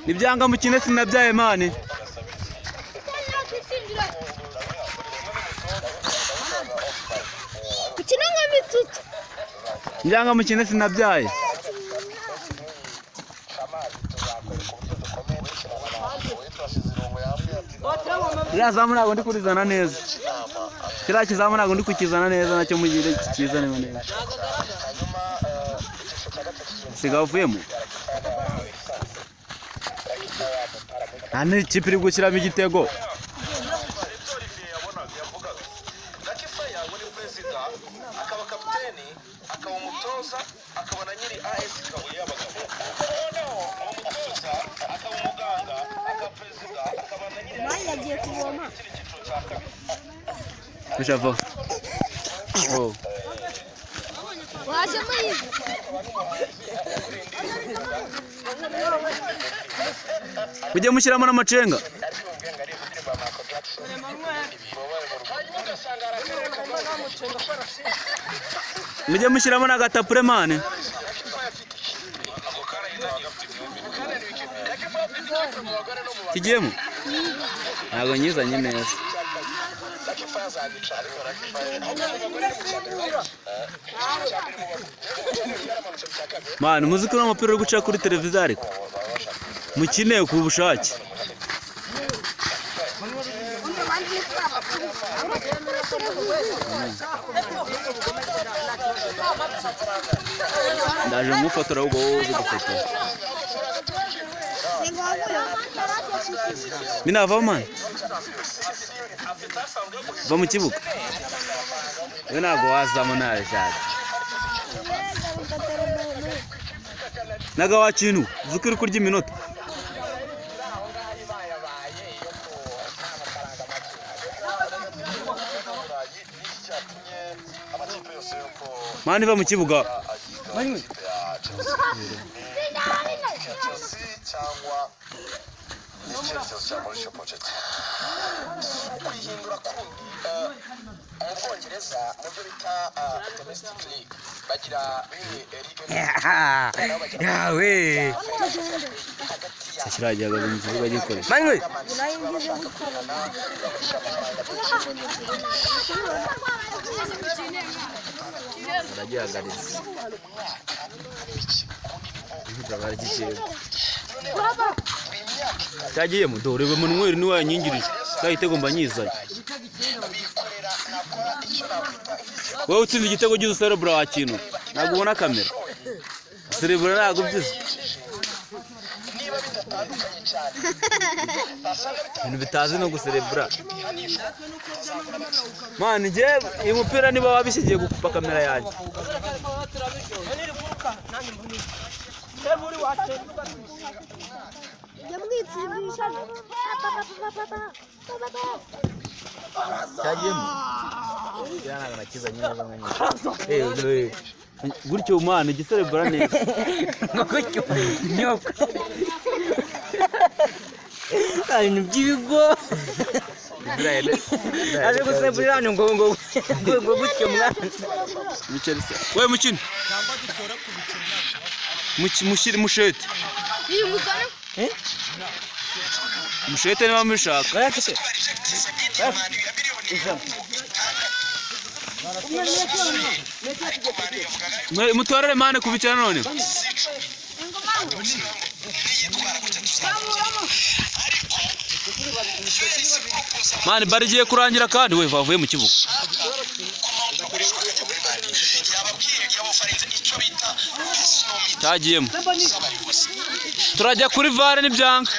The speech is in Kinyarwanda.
Nibyanga mukine sinabyaye mani. Mukine nka mitutu. Nibyanga mukine sinabyaye. Kiriya zamu ntabwo ndi kurizana neza. Kiriya kizamu ntabwo ndi kukizana neza nacyo mugire kizane neza. Siga uvuyemo. Nta n'ikipe iri gushyiramo igitego. Akaba kapiteni, akaba umutoza, akaba na nyiri AS Kabuye y'abagabo. Noneho umutoza, akaba umuganga, akaba perezida, akaba na nyiri Mani yagiye kuvoma. icyiciro cya kabiri. Bishava. Oh. Wajemo yize. Mujye mushyiramo n'amacenga. Mujye mushyiramo n'agatapure mani. Kigiyemo? Ntabwo nyizanye neza. Mani muzi ko umupira uri guca kuri televiziyo ariko mukine ku bushake. Ndaje mufotora ahubwo wowe uzi gufotora. Minava mani. Va mu kibuga. We ntabwo wazamo ntabishaka. Naga wakintu uzi ko uri kurya iminota. Mani va mu kibuga. Cyangwa icyerekezo cya Mauricio Pochettino kwihindura kundi mu Bwongereza mu byo bita domestic league bagira ligue Yawe. hagati ya Kiriya gihagaze mu kibuga gikoresha. Manywe. Aragihagaritse. Cyagiyemo dore Emmanuel niwe yanyingirije. Cya gitego mba nyizanye. Wowe utsinze igitego ugize userebura wakintu. Ntabwo ubona kamera. Serebura ntabwo byiza. Ibintu bitazi no guserebura. Mani njye uyu mupira niba wabishyigiye gukupa kamera yanjye. Cyagiyemo. Gutyo mwana igiserebura neza. Gutyo. Nyoko. Ibintu by'ibigo. Aje guseburira hano ngo ngo ngo gutyo mwana. We mukino. Mushyire mushete. Iyi mugane. Mushete niba mubishaka. Barafite. Mutorere mane kubicara none. Mane bari igiye kurangira kandi we vavuye mu kibuga. Cyagiyemo. Turajya kuri VAR nibyanga.